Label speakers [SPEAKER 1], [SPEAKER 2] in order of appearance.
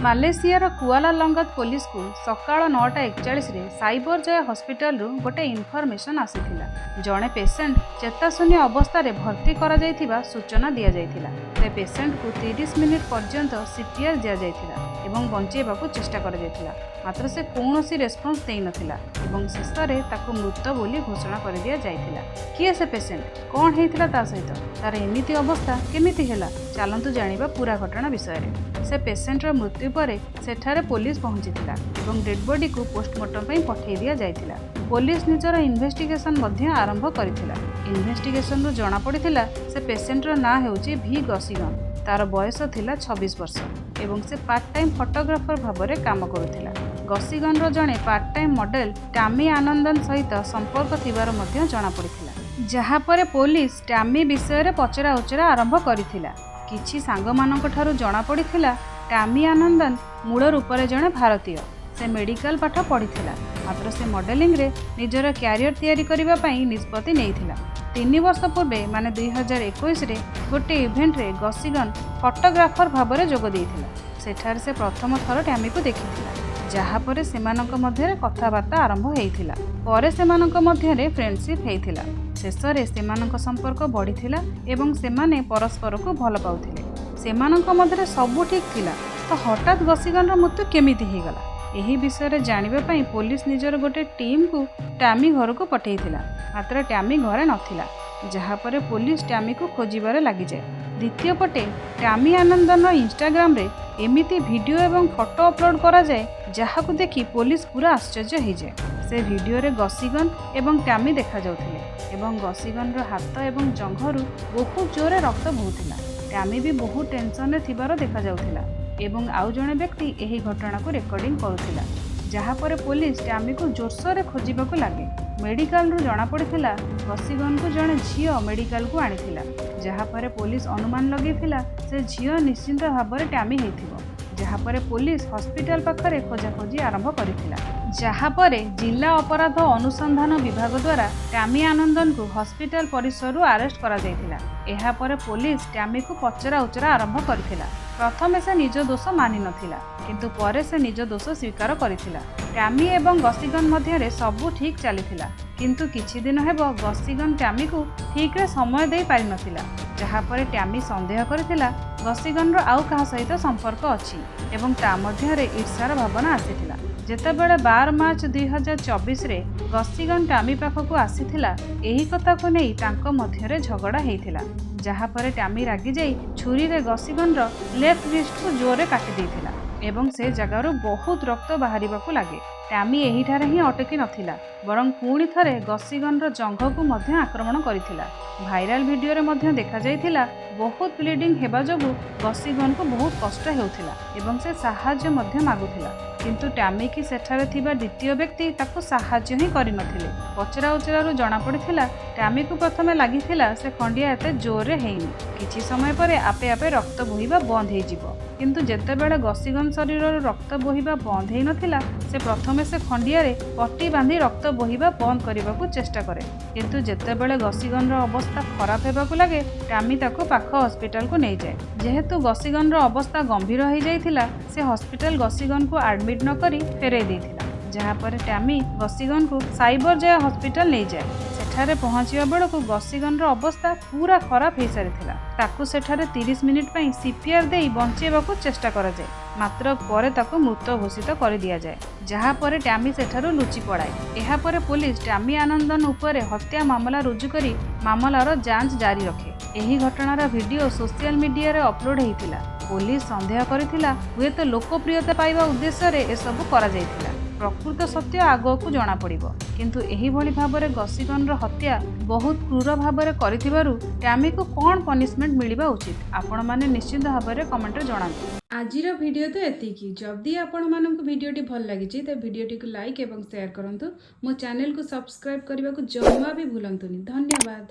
[SPEAKER 1] ମାଲେସିଆର କୁଆଲାଲଙ୍ଗତ ପୋଲିସକୁ ସକାଳ 9:41ରେ ସାଇବର ଜୟ ହସ୍ପିଟାଲରୁ ଗୋଟେ ଇନଫର୍ମେସନ୍ ଆସିଥିଲା। ଜଣେ ପେସେଣ୍ଟ ଚେତାଶୂନ୍ୟ ଅବସ୍ଥାରେ ଭର୍ତ୍ତି କରାଯାଇଥିବା ସୂଚନା ଦିଆଯାଇଥିଲା। ସେ ପେସେଣ୍ଟକୁ 30 ମିନିଟ୍ ପର୍ଯ୍ୟନ୍ତ ସିପିଆର୍ ଦିଆଯାଇଥିଲା ଏବଂ ବଞ୍ଚେଇବାକୁ ଚେଷ୍ଟା କରାଯାଇଥିଲା। ମାତ୍ର ସେ କୌଣସି ରେସ୍ପନ୍ସ ଦେଇନଥିଲା ଏବଂ ଶେଷରେ ତାକୁ ମୃତ ବୋଲି ଘୋଷଣା କରିଦିଆଯାଇଥିଲା। କିଏ ସେ ପେସେଣ୍ଟ? କ'ଣ ହେଇଥିଲା ତା ସହିତ? ତାର ଏମିତି ଅବସ୍ଥା କେମିତି ହେଲା? ଚାଲନ୍ତୁ ଜାଣିବା ପୁରା ଘଟଣା ବିଷୟରେ। ସେ ପେସେଣ୍ଟର ମୃତ୍ୟୁ ପରେ ସେଠାରେ ପୋଲିସ ପହଞ୍ଚିଥିଲା ଏବଂ ଡେଡ୍ ବଡିକୁ ପୋଷ୍ଟମର୍ଟମ ପାଇଁ ପଠାଇ ଦିଆଯାଇଥିଲା। ପୋଲିସ ନିଜର ଇନଭେଷ୍ଟିଗେସନ ମଧ୍ୟ ଆରମ୍ଭ କରିଥିଲା। ଇନଭେଷ୍ଟିଗେସନରୁ ଜଣାପଡ଼ିଥିଲା, ସେ ପେସେଣ୍ଟର ନାଁ ହେଉଛି ଭି ଗସିଗନ। ତାର ବୟସ ଥିଲା 26 ବର୍ଷ ଏବଂ ସେ ପାର୍ଟ ଟାଇମ୍ ଫଟୋଗ୍ରାଫର ଭାବରେ କାମ କରୁଥିଲା। ଗସିଗନର ଜଣେ ପାର୍ଟ ଟାଇମ୍ ମଡେଲ ଟାମି ଆନନ୍ଦନ ସହିତ ସମ୍ପର୍କ ଥିବାର ମଧ୍ୟ ଜଣାପଡ଼ିଥିଲା। ଯାହାପରେ ପୋଲିସ ଟାମି ବିଷୟରେ ପଚରା ଉଚରା ଆରମ୍ଭ କରିଥିଲା। କିଛି ସାଙ୍ଗମାନଙ୍କ ଠାରୁ ଜଣାପଡ଼ିଥିଲା, ଟାମି ଆନନ୍ଦନ ମୂଳ ରୂପରେ ଜଣେ ଭାରତୀୟ। ସେ ମେଡିକାଲ ପାଠ ପଢ଼ିଥିଲା, ମାତ୍ର ସେ ମଡେଲିଂରେ ନିଜର କ୍ୟାରିୟର ତିଆରି କରିବା ପାଇଁ ନିଷ୍ପତ୍ତି ନେଇଥିଲା। 3 ବର୍ଷ ପୂର୍ବେ, ମାନେ 2021ରେ ଗୋଟିଏ ଇଭେଣ୍ଟରେ ଗସିଗନ ଫଟୋଗ୍ରାଫର ଭାବରେ ଯୋଗ ଦେଇଥିଲା। ସେଠାରେ ସେ ପ୍ରଥମ ଥର ଟ୍ୟାମିକୁ ଦେଖିଥିଲା, ଯାହାପରେ ସେମାନଙ୍କ ମଧ୍ୟରେ କଥାବାର୍ତ୍ତା ଆରମ୍ଭ ହେଇଥିଲା। ପରେ ସେମାନଙ୍କ ମଧ୍ୟରେ ଫ୍ରେଣ୍ଡସିପ୍ ହେଇଥିଲା। ଶେଷରେ ସେମାନଙ୍କ ସମ୍ପର୍କ ବଢ଼ିଥିଲା ଏବଂ ସେମାନେ ପରସ୍ପରକୁ ଭଲ ପାଉଥିଲେ। ସେମାନଙ୍କ ମଧ୍ୟରେ ସବୁ ଠିକ୍ ଥିଲା, ତ ହଠାତ୍ ଗସିଗନର ମୃତ୍ୟୁ କେମିତି ହେଇଗଲା? ଏହି ବିଷୟରେ ଜାଣିବା ପାଇଁ ପୋଲିସ ନିଜର ଗୋଟେ ଟିମ୍କୁ ଟ୍ୟାମି ଘରକୁ ପଠାଇଥିଲା। ମାତ୍ର ଟ୍ୟାମି ଘରେ ନଥିଲା, ଯାହାପରେ ପୋଲିସ ଟ୍ୟାମିକୁ ଖୋଜିବାରେ ଲାଗିଯାଏ। ଦ୍ୱିତୀୟ ପଟେ ଟ୍ୟାମି ଆନନ୍ଦନର ଇନଷ୍ଟାଗ୍ରାମରେ ଏମିତି ଭିଡ଼ିଓ ଏବଂ ଫଟୋ ଅପଲୋଡ଼ କରାଯାଏ, ଯାହାକୁ ଦେଖି ପୋଲିସ ପୁରା ଆଶ୍ଚର୍ଯ୍ୟ ହେଇଯାଏ। ସେ ଭିଡ଼ିଓରେ ଗସିଗନ ଏବଂ ଟ୍ୟାମି ଦେଖାଯାଉଥିଲେ ଏବଂ ଗସିଗନର ହାତ ଏବଂ ଜଙ୍ଘରୁ ବହୁତ ଜୋରରେ ରକ୍ତ ବୋହୁଥିଲା। ଟ୍ୟାମି ବି ବହୁତ ଟେନସନରେ ଥିବାର ଦେଖାଯାଉଥିଲା ଏବଂ ଆଉ ଜଣେ ବ୍ୟକ୍ତି ଏହି ଘଟଣାକୁ ରେକର୍ଡିଂ କରୁଥିଲା। ଯାହାପରେ ପୋଲିସ ଟ୍ୟାମିକୁ ଜୋରସୋରରେ ଖୋଜିବାକୁ ଲାଗେ। ମେଡିକାଲରୁ ଜଣାପଡ଼ିଥିଲା, ଗସିଗନକୁ ଜଣେ ଝିଅ ମେଡିକାଲକୁ ଆଣିଥିଲା। ଯାହାପରେ ପୋଲିସ ଅନୁମାନ ଲଗେଇଥିଲା, ସେ ଝିଅ ନିଶ୍ଚିନ୍ତ ଭାବରେ ଟ୍ୟାମି ହେଇଥିବ। ଯାହାପରେ ପୋଲିସ ହସ୍ପିଟାଲ ପାଖରେ ଖୋଜାଖୋଜି ଆରମ୍ଭ କରିଥିଲା। ଯାହାପରେ ଜିଲ୍ଲା ଅପରାଧ ଅନୁସନ୍ଧାନ ବିଭାଗ ଦ୍ୱାରା ଟ୍ୟାମି ଆନନ୍ଦନକୁ ହସ୍ପିଟାଲ ପରିସରରୁ ଆରେଷ୍ଟ କରାଯାଇଥିଲା। ଏହାପରେ ପୋଲିସ ଟ୍ୟାମିକୁ ପଚରା ଉଚରା ଆରମ୍ଭ କରିଥିଲା। ପ୍ରଥମେ ସେ ନିଜ ଦୋଷ ମାନିନଥିଲା, କିନ୍ତୁ ପରେ ସେ ନିଜ ଦୋଷ ସ୍ୱୀକାର କରିଥିଲା। ଟ୍ୟାମି ଏବଂ ଗସିଗନ ମଧ୍ୟରେ ସବୁ ଠିକ୍ ଚାଲିଥିଲା, କିନ୍ତୁ କିଛି ଦିନ ହେବ ଗସିଗନ ଟ୍ୟାମିକୁ ଠିକ୍ରେ ସମୟ ଦେଇ ପାରିନଥିଲା। ଯାହାପରେ ଟ୍ୟାମି ସନ୍ଦେହ କରିଥିଲା, ଗସିଗନର ଆଉ କାହା ସହିତ ସମ୍ପର୍କ ଅଛି ଏବଂ ତା ମଧ୍ୟରେ ଈର୍ଷାର ଭାବନା ଆସିଥିଲା। ଯେତେବେଳେ 12 ମାର୍ଚ୍ଚ 2024ରେ ଗସିଗନ ଟ୍ୟାମି ପାଖକୁ ଆସିଥିଲା, ଏହି କଥାକୁ ନେଇ ତାଙ୍କ ମଧ୍ୟରେ ଝଗଡ଼ା ହେଇଥିଲା। ଯାହାପରେ ଟ୍ୟାମି ରାଗିଯାଇ ଛୁରୀରେ ଗସିଗନର ଲେଫ୍ଟ ରିଷ୍ଟକୁ ଜୋରରେ କାଟି ଦେଇଥିଲା ଏବଂ ସେ ଜାଗାରୁ ବହୁତ ରକ୍ତ ବାହାରିବାକୁ ଲାଗେ। ଟ୍ୟାମି ଏହିଠାରେ ହିଁ ଅଟକି ନଥିଲା, ବରଂ ପୁଣି ଥରେ ଗସିଗନର ଜଙ୍ଘକୁ ମଧ୍ୟ ଆକ୍ରମଣ କରିଥିଲା। ଭାଇରାଲ ଭିଡ଼ିଓରେ ମଧ୍ୟ ଦେଖାଯାଇଥିଲା, ବହୁତ ବ୍ଲିଡିଂ ହେବା ଯୋଗୁଁ ଗସିଗନକୁ ବହୁତ କଷ୍ଟ ହେଉଥିଲା ଏବଂ ସେ ସାହାଯ୍ୟ ମଧ୍ୟ ମାଗୁଥିଲା। କିନ୍ତୁ ଟ୍ୟାମି କି ସେଠାରେ ଥିବା ଦ୍ୱିତୀୟ ବ୍ୟକ୍ତି ତାକୁ ସାହାଯ୍ୟ ହିଁ କରିନଥିଲେ। ପଚରା ଉଚରାରୁ ଜଣାପଡ଼ିଥିଲା, ଟ୍ୟାମିକୁ ପ୍ରଥମେ ଲାଗିଥିଲା ସେ ଖଣ୍ଡିଆ ଏତେ ଜୋରରେ ହେଇନି, କିଛି ସମୟ ପରେ ଆପେ ଆପେ ରକ୍ତ ବୋହିବା ବନ୍ଦ ହେଇଯିବ। କିନ୍ତୁ ଯେତେବେଳେ ଗସିଗନ ଶରୀରରୁ ରକ୍ତ ବୋହିବା ବନ୍ଦ ହେଇନଥିଲା, ସେ ପ୍ରଥମେ ସେ ଖଣ୍ଡିଆରେ ପଟି ବାନ୍ଧି ରକ୍ତ ବୋହିବା ବନ୍ଦ କରିବାକୁ ଚେଷ୍ଟା କରେ। କିନ୍ତୁ ଯେତେବେଳେ ଗସିଗନର ଅବସ୍ଥା ଖରାପ ହେବାକୁ ଲାଗେ, ଟ୍ୟାମି ତାକୁ ପାଖ ହସ୍ପିଟାଲକୁ ନେଇଯାଏ। ଯେହେତୁ ଗସିଗନର ଅବସ୍ଥା ଗମ୍ଭୀର ହେଇଯାଇଥିଲା, ସେ ହସ୍ପିଟାଲ ଗସିଗନକୁ ଆଡମିଟ୍ ନ କରି ଫେରାଇ ଦେଇଥିଲା। ଯାହାପରେ ଟ୍ୟାମି ଗସିଗନକୁ ସାଇବର ଜୟ ହସ୍ପିଟାଲ ନେଇଯାଏ। ସେଠାରେ ପହଞ୍ଚିବା ବେଳକୁ ଗସିଗନର ଅବସ୍ଥା ପୁରା ଖରାପ ହେଇସାରିଥିଲା। ତାକୁ ସେଠାରେ 30 ମିନିଟ୍ ପାଇଁ ସିପିଆର୍ ଦେଇ ବଞ୍ଚେଇବାକୁ ଚେଷ୍ଟା କରାଯାଏ, ମାତ୍ର ପରେ ତାକୁ ମୃତ ଘୋଷିତ କରିଦିଆଯାଏ। ଯାହାପରେ ଟ୍ୟାମି ସେଠାରୁ ଲୁଚି ପଳାଏ। ଏହାପରେ ପୋଲିସ ଟ୍ୟାମି ଆନନ୍ଦନ ଉପରେ ହତ୍ୟା ମାମଲା ରୁଜୁ କରି ମାମଲାର ଯାଞ୍ଚ ଜାରି ରଖେ। ଏହି ଘଟଣାର ଭିଡ଼ିଓ ସୋସିଆଲ ମିଡିଆରେ ଅପଲୋଡ଼ ହେଇଥିଲା। ପୋଲିସ ସନ୍ଦେହ କରିଥିଲା, ହୁଏତ ଲୋକପ୍ରିୟତା ପାଇବା ଉଦ୍ଦେଶ୍ୟରେ ଏସବୁ କରାଯାଇଥିଲା। ପ୍ରକୃତ ସତ୍ୟ ଆଗକୁ ଜଣାପଡ଼ିବ। କିନ୍ତୁ ଏହିଭଳି ଭାବରେ ଗସିଗନର ହତ୍ୟା ବହୁତ କ୍ରୂର ଭାବରେ କରିଥିବାରୁ ଟ୍ୟାମିକୁ କ'ଣ ପନିଶମେଣ୍ଟ ମିଳିବା ଉଚିତ, ଆପଣମାନେ ନିଶ୍ଚିନ୍ତ ଭାବରେ କମେଣ୍ଟରେ ଜଣାନ୍ତୁ।
[SPEAKER 2] ଆଜିର ଭିଡ଼ିଓ ତ ଏତିକି। ଯଦି ଆପଣମାନଙ୍କୁ ଭିଡ଼ିଓଟି ଭଲ ଲାଗିଛି, ତ ଭିଡ଼ିଓଟିକୁ ଲାଇକ୍ ଏବଂ ସେୟାର କରନ୍ତୁ। ମୋ ଚ୍ୟାନେଲକୁ ସବସ୍କ୍ରାଇବ୍ କରିବାକୁ ଜମା ବି ଭୁଲନ୍ତୁନି। ଧନ୍ୟବାଦ।